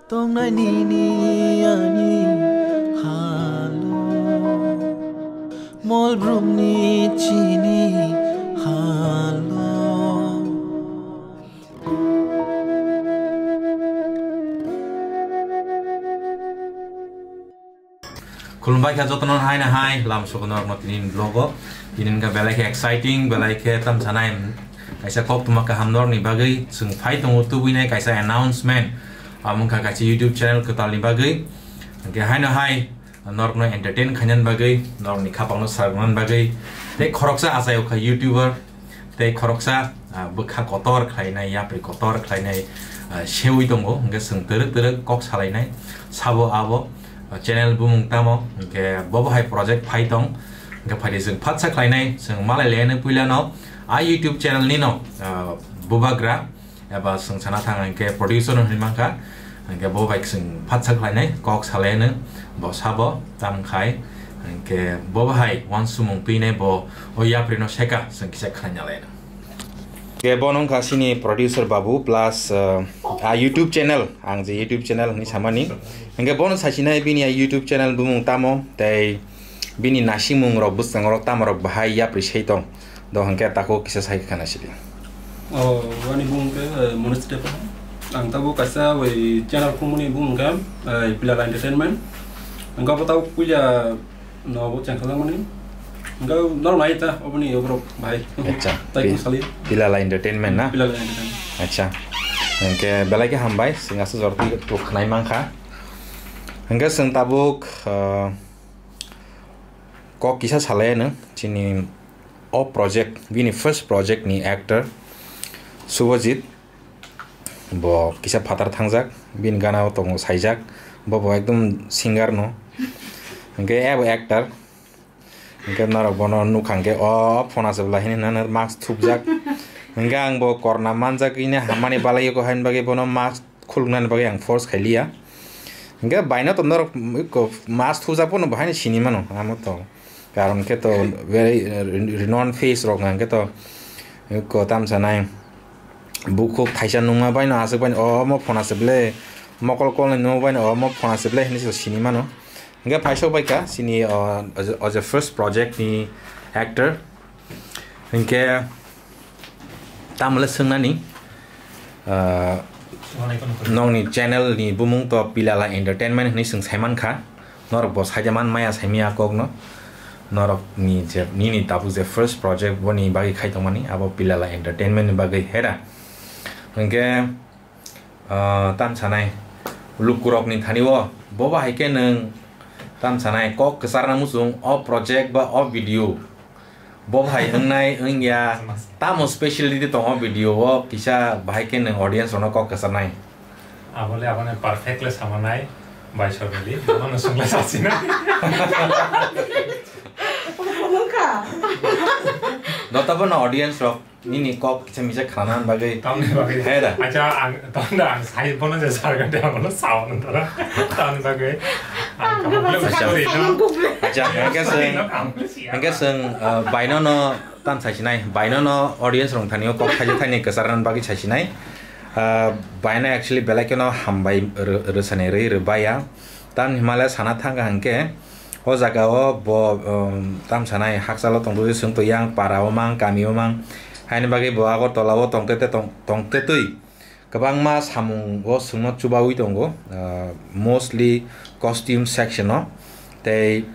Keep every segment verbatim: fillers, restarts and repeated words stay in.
Tongnai nini ani halo, mol brumni chini halo. Khulumbai kha jotono hai na hai, lam sokono rokno tini vlog o. Tini wngkha belai khe exciting, belai khe tamsanai kaisa koktwma kaham norokni bagwi chwng phai tongo tubuinai kaisa announcement. Amo wngkha kaisa YouTube channel kwtalni bagwi. Hwnkhe hai na hai norokno entertain khainani bagwi, norokni khapangno sarwknani bagwi. Tei khoroksa achai o kha YouTuber. Tei khoroksa, ah, bwkha kotor khlainai, yapri kotor khlainai, ah, seui tongo, hwnkhe chwng twrwk twrwk kok salainai, sabo abo, ah, channel bumung tamo, hwnkhe bobo hai project phai tong, hwnkhe phaidi chwng phatsa khlainai, chwng malai lainai puilano, a YouTube channel nino, ah, bubagra, eba chwng sana thang hwnkhe producer no hinwi mankha, hwnkhe bo bai chwng phatsa khlainai, kok salainai, bo sabo, tamkhai, hwnkhe bobo hai wansumung twinai bo o yaprino seka, chwng kisa khlaina lainai. Hwnkhe bono wngkha chini producer babu plus, uh, a YouTube channel, ang je YouTube channel hinwi samani. Hwnkhe bono saisinai bini a YouTube channel bumung tamo, tei bini nasimung rok, bwskango rok tamo rok bahai yapri sei tong. Do hwnkhe takhuk kisa sai khana sidi. O, ani bumung khe, eh, Monis Tepa. Ang tabuk kaisa bai channel khumuni bumung khe, eh, Pilala Entertainment. Ang abo tabuk puila no bo chengkhajakmani. Hwnkhe norok nai ta oboni borok bahai. Acha. Tai Pi-, kung sali. Pilala Entertainment na? Pilala Entertainment. Acha. Hwnkhe belai khe hambai, chwng aswk jora twi tok khnai mankha. Hwnkhe chwng tabuk, uh, kok kisa salai ano, chini o project, bini first project ni actor Subhajit. Bo kisa phatar thangjak, bini gana o tongo saijak, bo bo ekdom singer no. Hwnkhe abo actor. Hwnkhe norok bono nukha hwnkhe o phone aswk belai hinwi nana mask thupjak. Hwnkhe ang bo corona manjak hwnwi hammani balai eko haini bagwi bono mask khuluknani bagwi ang force khailiya. Hwnkhe baino to norok eko mask thupjak bono bo haino sini mano amo to. Karon khe to very, uh, renowned face rok hwnkhe to eko tamsa nai. Bukhuk thaisa nungma baino aswk baino, o omo phone aswk le, mokol kolni nungma baino, o omo phone aswk le hinwi se sini mano. Hwnkhe phaisok bai kha chini, o, o je, o je first project ni actor. Hwnkhe tamo le swngnani, ah, nokni channel ni bumung to Pilala Entertainment hinwi chwng sai mankha. Norok bo saida man maya saimaya kokno. Norok ni je, nini tabuk je first project boni bagwi khai tongmani, abo Pilala Entertainment ni bagwi hera. Hwnkhe, ah, tam sanai lukurok ni thani o, bo bahai khe nwng tam sanai kok kwcharna muchung o project ba o video. Bo hai wngnai wngya, tamo speciality tongo video o, kisa bahai khe nwng audience rokno kok kwcharnai? Abole abone perfect le samanai, bai sormili, bono swngla sasina. Nota bono audience rok nini kok kisa misa khana bagwi. Tamni bagwi. Hai da. Acha, ang, tanda ang sai bono je sarga de bono sawan tara. Tamni bagwi. Ang kamu sorry, no? Acha, hwnkhe chwng, hwnkhe chwng, uh, baino no tam saisinai, baino no audience rok thani o kok thaisa thaini kwcharna bagwi saisinai. Uh, baino actually belai kheno hambai rw-, rwsani rwi rwbaiya. Tamni himale sana thangkha hwnkhe, o jaga o bo, um, tam sanai hakchalo tongtwi chwng to yang para o mang, kami o mang. Haini bagwi bo Agartala o tongtete tong-, tongtetwi. Kwbangma samung o chwngno chubaui tongo, ah, mostly costume section o. Tei,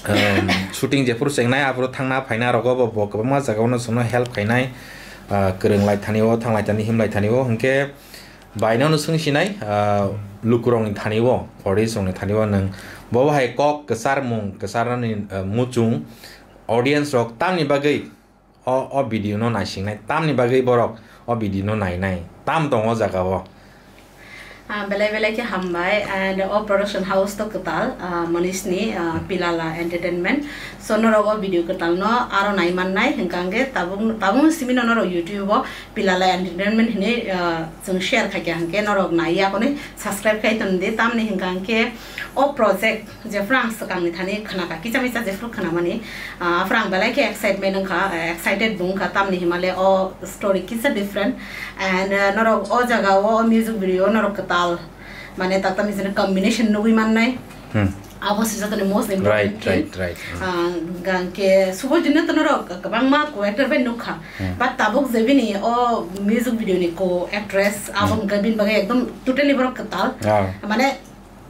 um, shooting jephuru chengnai aphuru thangna phaina rogo bo, bo kwbangma jagao no chwngno help khainai, ah, kwrwng lai thani o, thang lai thani, him lai thani o. Hwnkhe baino no swng sinai, ah, lukurok ni thani o, audience rok ni thani o nwng bo hai kok kwcharmung, kwcharnani, ah, muchung audience rok tamni bagwi o, o video no naisingnai, tamni bagwi borok o video no nainai, tam tongo o jaga o. Ah, belai belai khe hambai, and o production house to kwtal, ah, Manish ni, ah, Pilala Entertainment. So norok o video kwtal no aro nai mannai, hwnkha hwnkhe tabuk, tabuk simi no norok YouTube o Pilala Entertainment hinwi, ah, chwng share khaikha hwnkhe norok nai ya hwnwi subscribe khai ton di, tamni hwnkha hwnkhe o project jephuru ang swkangni thani khnakha, kisa misa jephuru khnamani, ah, aphuru ang belai khe excitement wngkha, eh, excited bo wngkha, tamni himale o story kisa different. And, eh, norok o jaga o, o music video o norok kwtal Mane taktani jene combination nugwi mannai. Hmm. Abo se jotoni most important Right, thing. right, right. Hmm. Ah, gangke Subhajit no tono rok kwbangma co-actor bai nukha. Hmm. But tabuk je bini o music video ni co-actress, abo Hmm. hwnkhe bini bagwi ekdom totally borok kwtal. Ah. Mane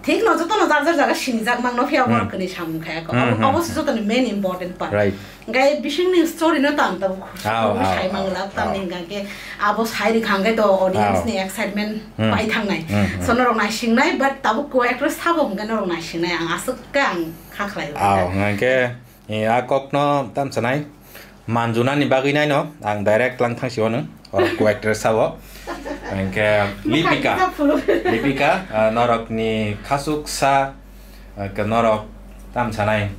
thik no jotono jar jar jaga sinijak mang no phiya Hmm. borok kwni samung khaya ko. Hmm, Abo, hmm, abo se hmm. jotoni main important part. Right. Hingke bisingni story no tang tabuk Ao, khusuk ao, sai ao, mangla, tamni ao. hingke abo sai rikha hingke to audience Ao. ni excitement Hmm. pai thangnai. Hmm, hmm. So norok naisingnai, but tabuk co-actress sabo hingke norok naisingnai, ang aswk khe ang kha khlai o. Ao, hingke, eh, a kok no tam sanai, manjuna ni bagwi nai no, ang direct lang thang si o no. Oro co-actress sao. Hingke Lipika. Lipika, ah, norok ni khasuk sa, ah, ke norok tam sanai.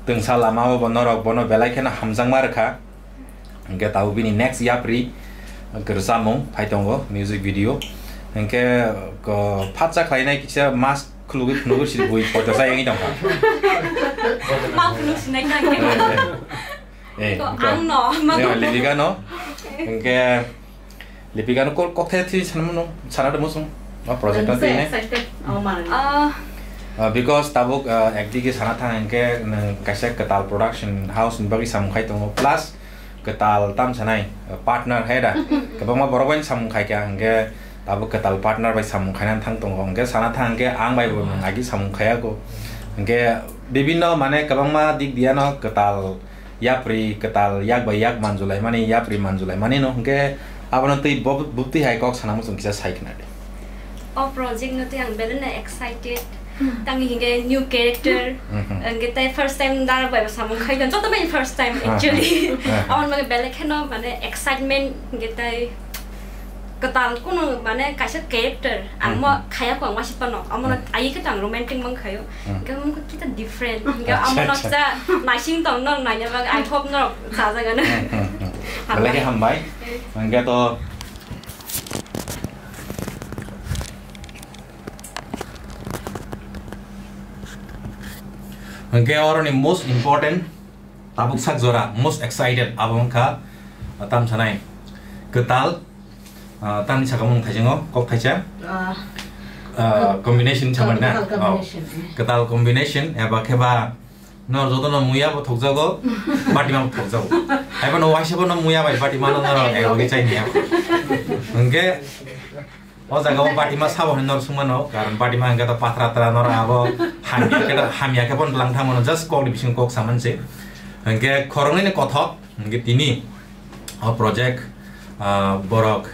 Tungsa lama o bo norok bono belai kheno hamjakma rwkha. Hingke tabuk bini next yapri, ah, ke rwchapmung phai tongo, music video. Hingke ko phatsa khlainai kisa mask khulugwi phunugwi si bui photo sa yangwi tongkha. Ma khuluk sinai kha hingke. Eh, eh. Eh, Ko hingke. ang no, ma Eh, ko. Lipika no. Hingke Lipika no kok, kok the thwi sanmano, sana de musung. Ma project Ang no se twi ne. excited. Oh, ma. Ah. Ah, because tabuk, ah, ekdigi sana thang hingke nwng kaisa kwtal production house ni bagwi samung khai tongo. Plus kwtal tam sanai, ah, partner hai da. Kwbangma borok bai samung khai kha hingke tabuk kwtal partner bai samung khaina thang tongo. Hingke sana thang hingke ang bai bo nwng agi samung khaya ko. Hingke bibinno mane kwbangma dik diya no kwtal yapri kwtal yak bai yak manjulai mani, yapri manjulai mani no hingke abono twi bob-, bubtwi hai kok sana muchung kisa sai khna de. O project no twi ang belai no excited. Hmm. Tangni hingke new character. Mhm. Hingke tai first time dara bai samung khai kha. Joto bai first time Ah, actually. ah, ah. Aboni bagwi belai kheno mane excitement hingke tai kwtal kunu mane kaisa character ang mo Hmm. khaya ko ang waisa pano. Amo no Hmm. ayi khe tang romantic mang khayo. Hmm. Hingke amo kita different. Hingke Acha, amo no acha. kisa naising tong no naina bag I hope no sajagano. Hmm, hmm, hmm. Belai khe Hambai. hambai. Eh. Hingke to Hingke oro ni most important tabuk sak jora most excited abo wngkha tam sanai kwtal. Ah, tamni saka mung thaisingo kok thaisa. Ah. Ah, combination sama na? Kwtal Oh. combination. Kwtal combination, eba khe ba no joto no muya bo thokjago, batima bo thokjago. Eba no waisa bo no muya bai batima no no ego ge chai niya. Hingke o jaga o batima sabo hin nor sungmano, karon batima hingke to patra tra nor abo hamya khe to, hamya khe bon lang thangmano, just kok ni bising kok saman se. Hingke khoroknwi ni kothok, hingke tini o project, ah, borok,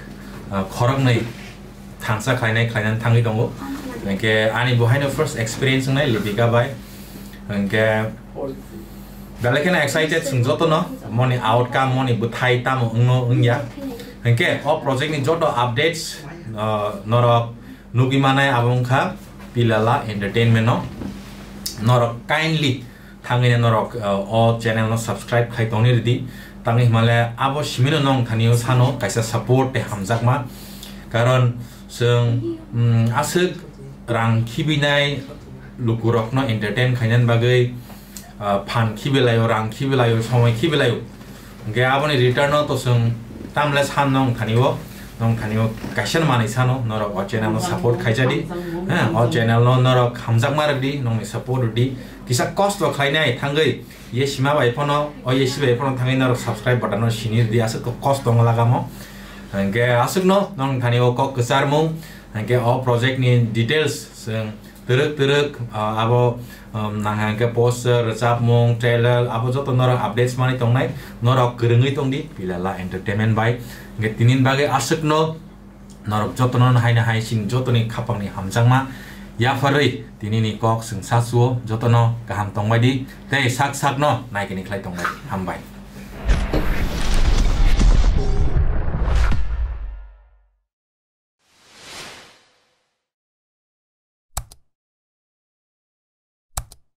ah, khoroknwi thansa khlainai, khlainani thangwi tongo. Hingke ani bo haino first experience wngnai Lipika bai. Hingke belai kheno excited chwng jotono, moni outcome, moni bwthai tamo wngno wngya. Hingke o project ni joto updates, ah, norok nugwi manai abo wngkha Pilala Entertainment no. Norok kindly thangwi nai norok, uh, o channel no subscribe khai tongni rwdi. Tangwi hwnmale abo simino nong thani o sano kaisa support tei hamjakma. Karon chwng, mm, aswk rang khibinai lukurokno entertain khainani bagwi, uh, phan khibilaio, rang khibilaio, somoi khibilaio. Hingke aboni return o to chwng tamle san nong thani o, nong thani o kaisa manwi sano norok o channel no support khaijadi. He, o channel no norok hamjakma rwdi, nongni support rwdi. Kisa kosto khlainai thangwi yesima bai phano, o yesi bai phano thangwi norok subscribe button no sini rwdi, aswk kosto wng lagamo. Hingke aswkno nong thani o kok kwcharmung, hingke o project ni details chwng twrwk twrwk, ah, abo, um, nang hingke poster, rwchapmung, trailer, abo joto norok updates manwi tongnai, norok kwrwngwi tongdi Pilala Entertainment bai. Hingke tinini bagwi aswkno norok jotono haino hai chini jotoni khapangni hamjakma yapharwi tinini kok chwng sachuo, jotono kaham tongbaidi tei sak sakno naikini khlai tongbaidi. Hambai.